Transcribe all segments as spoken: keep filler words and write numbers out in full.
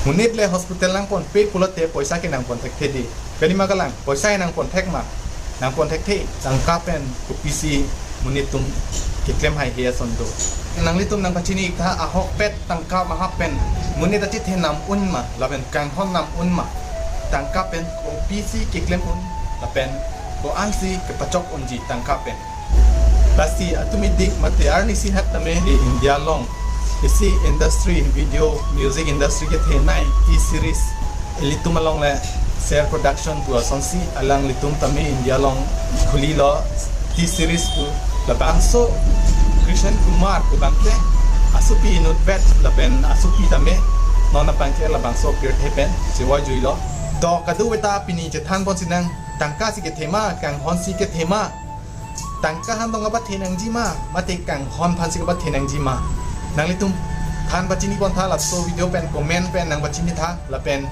Monit le hospital nangponpe pulote poisa ke nangpon thekthe dei. Kalima kalang, poisa nangpon thek ma? Nangpon thekthe. Tangka pen kopisi monit atum keklem haihe ason do? Nanglitum nangpachini tha, ahokpet tangka maha pen monit achethe nam un ma, lapen kanghon nam un ma? Tangka pen kopisi keklem un, lapen ko-ansi kepachok unji tangka pen? Lasi atum idik mate arnisi hat tame di India along isi industry, video, music industry kethenei T Series, ilitum along le Ser Production pu asonsi alanglitum tame India along khulilo T Series pu. Labangso Krishan Kumar pu abangke asopi inutvet lapen asopi tame non abangke labangso pirthe pen chevoi juilo. To kadokave ta pini chethanpon sinang, tangka si kethe ma, kanghon si kethe ma? Tangka aphan tong kapathe nangji ma, mate kanghon aphansi kapathe nangji ma? Nanglitum than pachini pon tha, laso video pen comment pen nangpachini tha. Lapen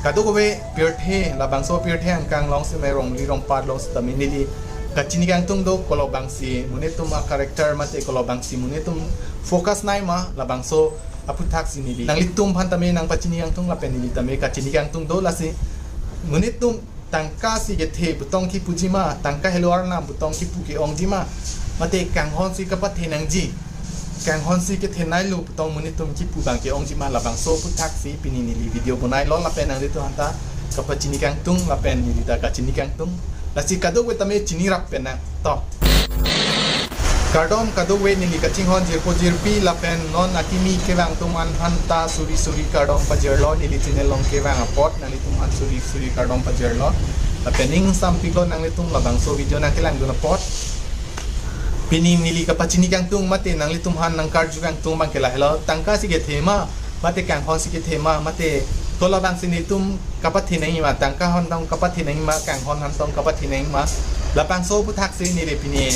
kadokave pirthe, labangso pirthe angkang along sitame, rongli rongpat along sitame neli kachini kangtung do, kolobangsi monit atum a-character mate kolobangsi monit atum focus nei ma, labangso aphuthak si neli nanglitum aphan tame nangpachini kangtung lapen neli tame kachini kangtung do. Lasi monit atum tangka si kethe pu tong kipuji ma, tangka helo arnam pu tong kipu ke-ongji ma, mate kanghon si kapathe nangji, kanghon si kethenei lo pu tong monit atum kipu abangke ongji ma, labangso aphuthak si pini neli video bonailo lapen nanglitum aphanta kapachini kangtung lapen neli ta kachini kangtung. Lasi kadokave tame chini rap pen nang to. Kardom kadokave neli kachinghon jirpo jirpi lapen non akimi kevang atum an aphanta suri suri kardom pajirlo, neli channel along kevang apot nanglitum an suri suri kardom pajirlo. Lapen ning sampiklo nanglitum labangso video nangkelangdun apot. Pini neli kapachini kangtung mate nanglitum aphan nangkarju kangtung abangke lahelo, tangka si kethe ma, mate kanghon si kethe ma, mate kolobangsi nelitum kapathe nangji ma, tangka aphan tong kapathe nangji ma, kanghon aphan tong kapathe nangji ma? Labangso aphuthak si neli pini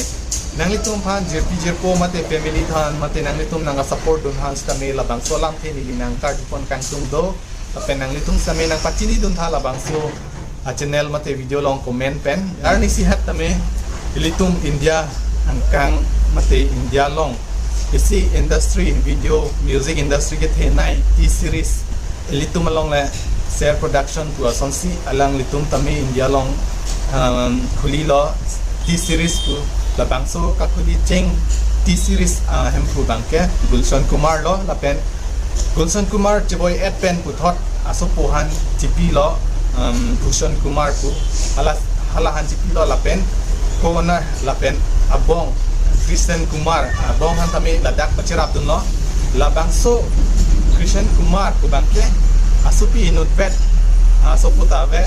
nanglitum aphan jirpi jirpo mate family aphan mate nanglitum nangkasupport dun aphan sitame labangso alamthe neli nangkarjupon kangtung do. Lapen nanglitum sitame nangpachinidun tha labangso a-channel mate video along comment pen. Arnisi hat tame ilitum India angkang mate India along isi industry, video, music industry kethenei T Series, ilitum along le Ser Production pu asonsi alanglitum tame India along, um, khulilo T Series pu. Labangso kakhuli cheng T Series, ah, hemphu abangke Gulshan Kumar lo, lapen Gulshan Kumar chevoi-et pen puthot asopo aphan chipilo, um, Bhushan Kumar pu. Hala, hala aphan chipilo lapen ko-owner lapen abong Krishan Kumar, abong aphan tame ladak pacherapdunlo. Labangso Krishan Kumar pu abangke asopi inutvet, asopo ta ave,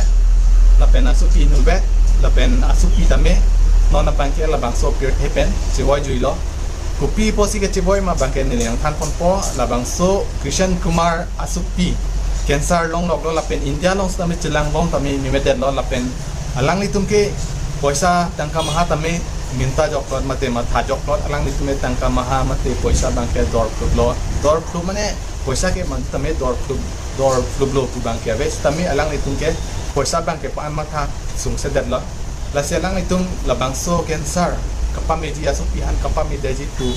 lapen asopi inutvet, lapen asopi tame non abangke labangso pirthe pen chevoi juilo. Kopi apotsi kechevoi ma abangke neli nangthanponpo. Labangso Krishan Kumar asopi cancer longloklo lapen India along sitame chelangbom tame memedet lo lapen alanglitum ke poisa tangka maha tame minta joklot mate matha joklot, alanglitum ke tangka maha mate poisa abangke dorphluplo. Dorphlup mane poisa ke man tame dorphlup, dorphluplo pu abangke ave sitame alanglitum ke poisa abangke pa-an matha sungsedetlo. Lasi alanglitum labangso cancer kapameji asopi aphan kapamedetji pu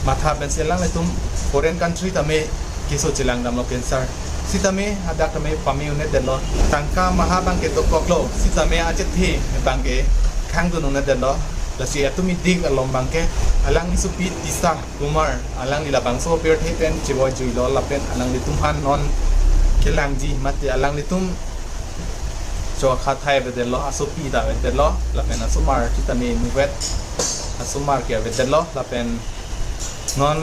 matha pensi alanglitum foreign country tame keso chelangdamlo cancer. Sitame hadak tame pame un-edetlo. Tangka maha abangke dokoklo. Sitame achethe abangke khangdun un-edetlo. Lasi atum idik alom abangke alangli asopi Tisha Kumar, alangli labangso pirthe pen chevoi juilo lapen alanglitum aphan non kelangji mate alanglitum chokha thai avedetlo, asopi ta avedetlo, lapen asomar sitame inutvet, asomar ke avedetlo, lapen non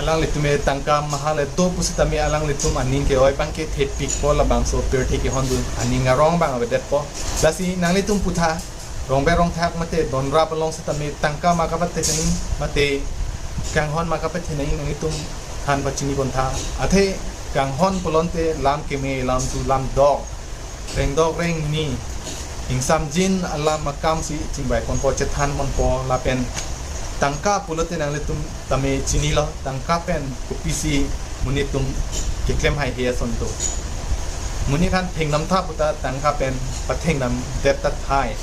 alanglitum ke tangka maha le do pusitame alanglitum aning ke-oi abangke thepikpo, labangso pirthe kehondun aning arong abang avedetpo. Lasi nanglitum putha, rongbe rongthak mate donrap along sitame tangka ma kapathe nangji mate kanghon ma kapathe nangji, nanglitum than pachini pon tha. Athe kanghon pulote lam keme, lam tu lam dok, rengdok rengni, ingsamjin alam akam si chingvaiponpo, chethanponpo, lapen tangka pulote nanglitum tame chinilo, tangka pen kopisi monit atum keklem haihe ason do. Monit aphan thengnam tha puta tangka pen pathengdamdet ta thai,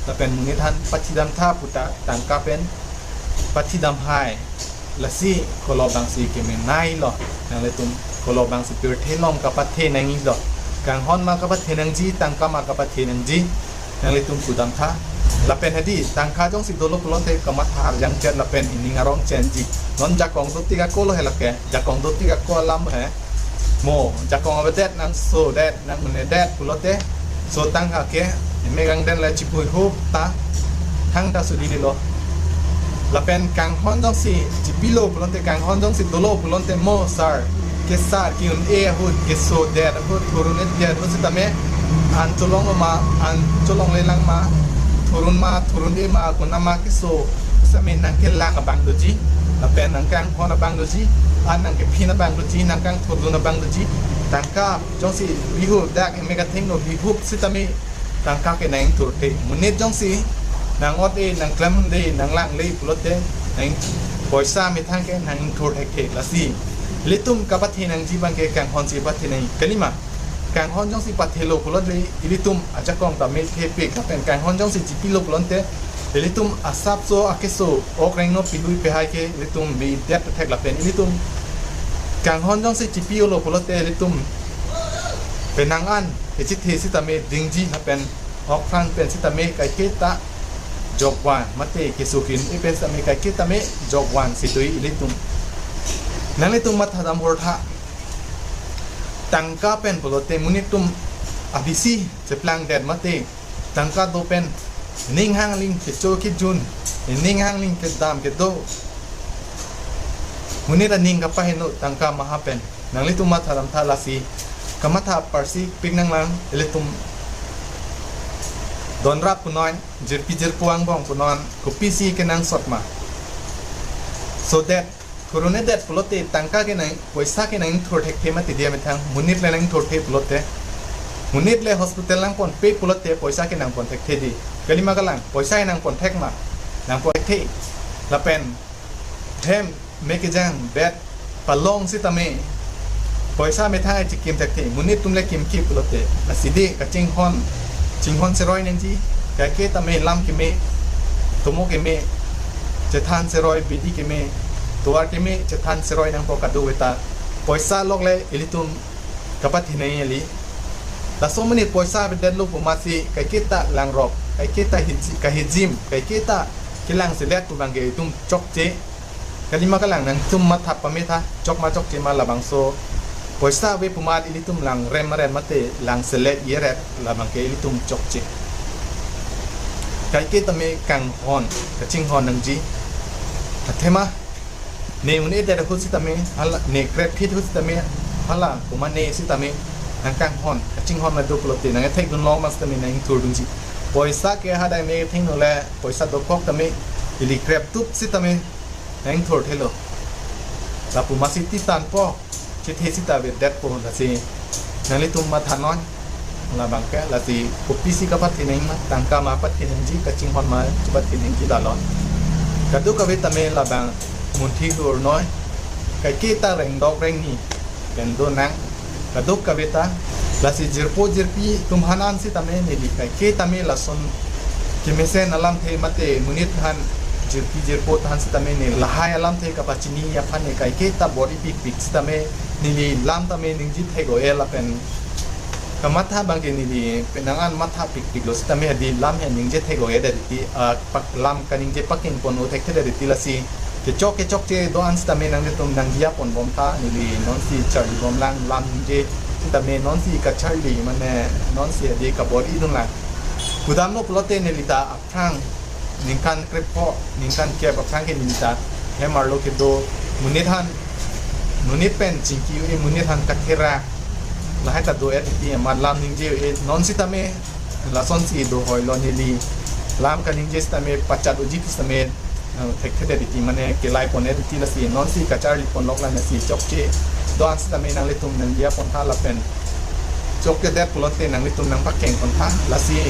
lapen monit aphan pathidam tha puta tangka pen pathidam hai. Lasi kolobangsi kemeneilo, nanglitum Kolo bang si pirthe along kapathe nangji lo. Kanghon ma kapathe nangji, tangka ma kapathe nangji. Nanglitum pudam tha. Lapen hedi, tangka jongsi dolo pulote kamatha arjang chet lapen ining arong chenji. Non jakong dotik ako lo he lake. Jakong dotik ako alam he. Mo, jakong avedet nangsodet, nang un-edet pulote. So tangka ke, eme kangden le chipuihup ta, thangta sudidi lo. Lapen kanghon jongsi chipilo pulote, kanghon jongsi dolo pulote mo sir. Ke sir, ke un-e ahut, kesodet ahut, thur un-edet ahut sitame, an cholong ma, an cholongle lang ma, thur un ma, thur un-e ma, konat ma keso sitame nangkelang abang doji. Lapen nangkanghon abang doji, an nangkephin abang doji, nangkangthurdun abang doji. Tangka jongsi bihup dak eme kathengno bihup sitame tangka ke nangthurthe. Monit jongsi nang-ot-e, nangklemde, nanglangle pulote nang poisa methang ke nangthur thekthe. Lasi ilitum kapathe nangji abang ke kanghon si pathe nangji. Kalima, kanghon jongsi pathelo pulote ilitum ajakong ta methepik, lapen kanghon jongsi chipilo pulote ilitum asapso akeso ok rengno pihui pehai ke ilitum bidet thek lapen ilitum kanghon jongsi chipilo pulote ilitum penang an kechethe sitame dingji lapen okphrang pen sitame kaiketa jokvan mate keso ke-un-e pen sitame kaiketa me jokvan si do ilitum. Nanglitum mathadam hor tha. Tangka pen pulote monit atum abisi cheplangdet mate tangka do pen ning hangling kecho kejun, ning hangling kedam kedo. Monit aning kapaheno tangka maha pen. Nanglitum mathadam tha lasi kamatha parsi pik nanglang ilitum donrap punon, jirpi jirpo angbong punon, kopisi kenangsot ma. So that thur un-edet pulote tangka ke nang, poisa ke nangthur thekthe mati dia methang, monit le nangthurthe pulote. Monit le hospital nangponpe pulote poisa ke nangpon thekthe di. Kalima kalang, poisa nangpon thek ma, nangpon thekthe. Lapen hem me kejang bed palong sitame poisa methang chikim thekthe, monit atum le kimki pulote. Lasi di kachinghon, chinghon seroi nangji, kaiketa me lam keme, tomo keme, chethan seroi, bidi keme, tovar keme, chethan seroi nangpo kadokave ta. Poisa lok le ilitum kapathe nangji kali. Laso monit poisa avedetlo pu amatsi kaiketa langrok, kaiketa hiji-, kahijim, kaiketa kelangselet pu abang ke itum chokche. Kalima kalang, nangtum matha pame tha, chok ma chokche ma labangso. Poisa ave pu amat ilitum langrem ma rem mate langselet eret labang ke ilitum chokche. Kaiketa me kanghon, kachinghon nangji. Athema ne un-edet ahut sitame, hala, ne krep phit ahut sitame, hala, komat ne sitame nangkanghon, kachinghon ma do pulote, nangkethekdun long ma sitame nangthurdunji. Poisa ke hadak ne thengno le, poisa dokok tame, ili krep tup sitame nangthurthelo. Lapu amatsi titanpo, chethe sita avedetpo, lasi nanglitum mathanon. Labang ke, lasi kopisi kapathe nangji ma, tangka ma pathe nangji, kachinghon ma chepathe nangji, la lo. Kadokave tame labang munthi dur noi. Kaiketa rengdok rengni pen do nang, kadokave ta. Lasi jirpo jirpi atum aphan an sitame neli kaiketa me lason kemesen alamthe mate monit aphan, jirpi jirpo aphan sitame ne lahai alamthe kapachini aphan ne kaiketa bor-ipikpik sitame neli lam tame ningje thek-o-e lapen kamatha abang ke neli penang an matha pikpiklo sitame hadi lam he ningje thek-o-edet titi, ah, pak-, lam kaningje pakeng pon-o thekthedet titi, lasi kechok kechokche do-an sitame nanglitum nangdiya ponbom tha, neli nonsi charlibom lang lam ningje sitame, nonsi kacharli mane nonsi hadi kabor-idun lang. Pudamlo pulote neli ta aphrang ningkan krepho, ningkan kep aphrang ke neli ta hem arlo kedo, monit aphan, monit pen chingki-o-e, monit aphan kathera lahai ta do-et titi amat lam ningje-o-e. Non sitame lasonsi do hoilo, neli lam kaningje sitame pachat-oji sitame, eh, thekthedet titi mane kelai pon-et titi, lasi nonsi kacharli ponlok lang, lasi chokche do-an sitame nanglitum nangdiya pon tha lapen chokchedet pulote nanglitum nangpakeng pon tha. Lasi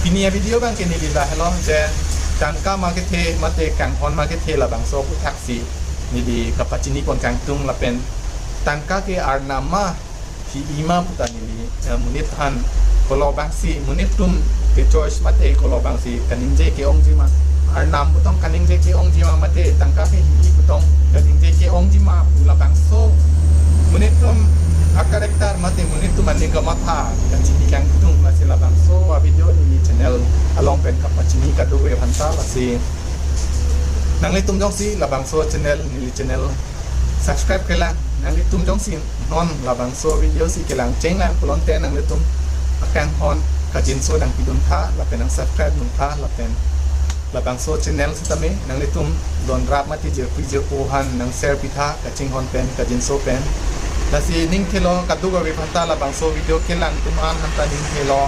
pini avideo abang ke neli lahelo je tangka ma kethe mate kanghon ma kethe labangso aphuthaksi neli kapachini pon kangtung lapen tangka ke arnam ma hi-i ma puta neli, eh, monit aphan kolo abangsi, monit atum ke-choice mate kolo abangsi kaningje ke-ongji ma, arnam pu tong kaningje ke-ongji ma mate tangka ke hi-i pu tong kaningje ke-ongji ma pu labangso Monit atum a-character mate monit atum aning kamatha kachini kangtung, lasi labangso a-video neli channel along pen kapachini kadokave aphanta. Lasi nanglitum jongsi labangso channel, neli channel subscribe kelang, nanglitum jongsi non labangso video si kelang chenglang pulote nanglitum akanghon kajinso nangpidun tha lapen nang subscribe dun tha lapen labangso channel sitame nanglitum donrap mate jirpi jirpo aphan nang share pitha kachinghon pen kajinso pen. Lasi ning thelo kadokave aphanta labangso video kelang atum an aphanta ning thelo.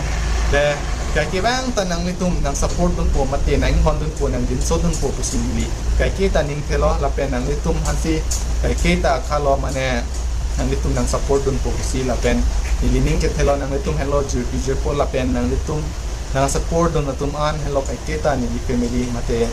De kaike bang ta nanglitum nang support dunpo mate nang inghon dunpo nang jinso dunpo pusi neli kaike ta ning thelo lapen nanglitum aphansi kaike ta khalo mane nanglitum nang support dunpo pusi lapen neli ning kethelo nanglitum helo jirpi jirpo lapen nanglitum nang support dun atum an helo kaike ta neli family mate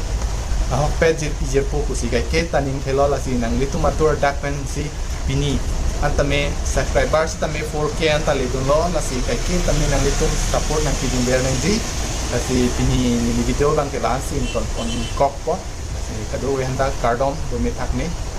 ahokpet jirpi jirpo pusi kaike ta ning thelo. Lasi nanglitum atur dak pensi pini an tame subscriber sitame four K an ta ledunlo, lasi kaike tame nanglitum support nangpidunver nangji. Lasi pini neli video abangke la-ansi ingtonkok po. Lasi kadokave aphanta kardom, dome thakme.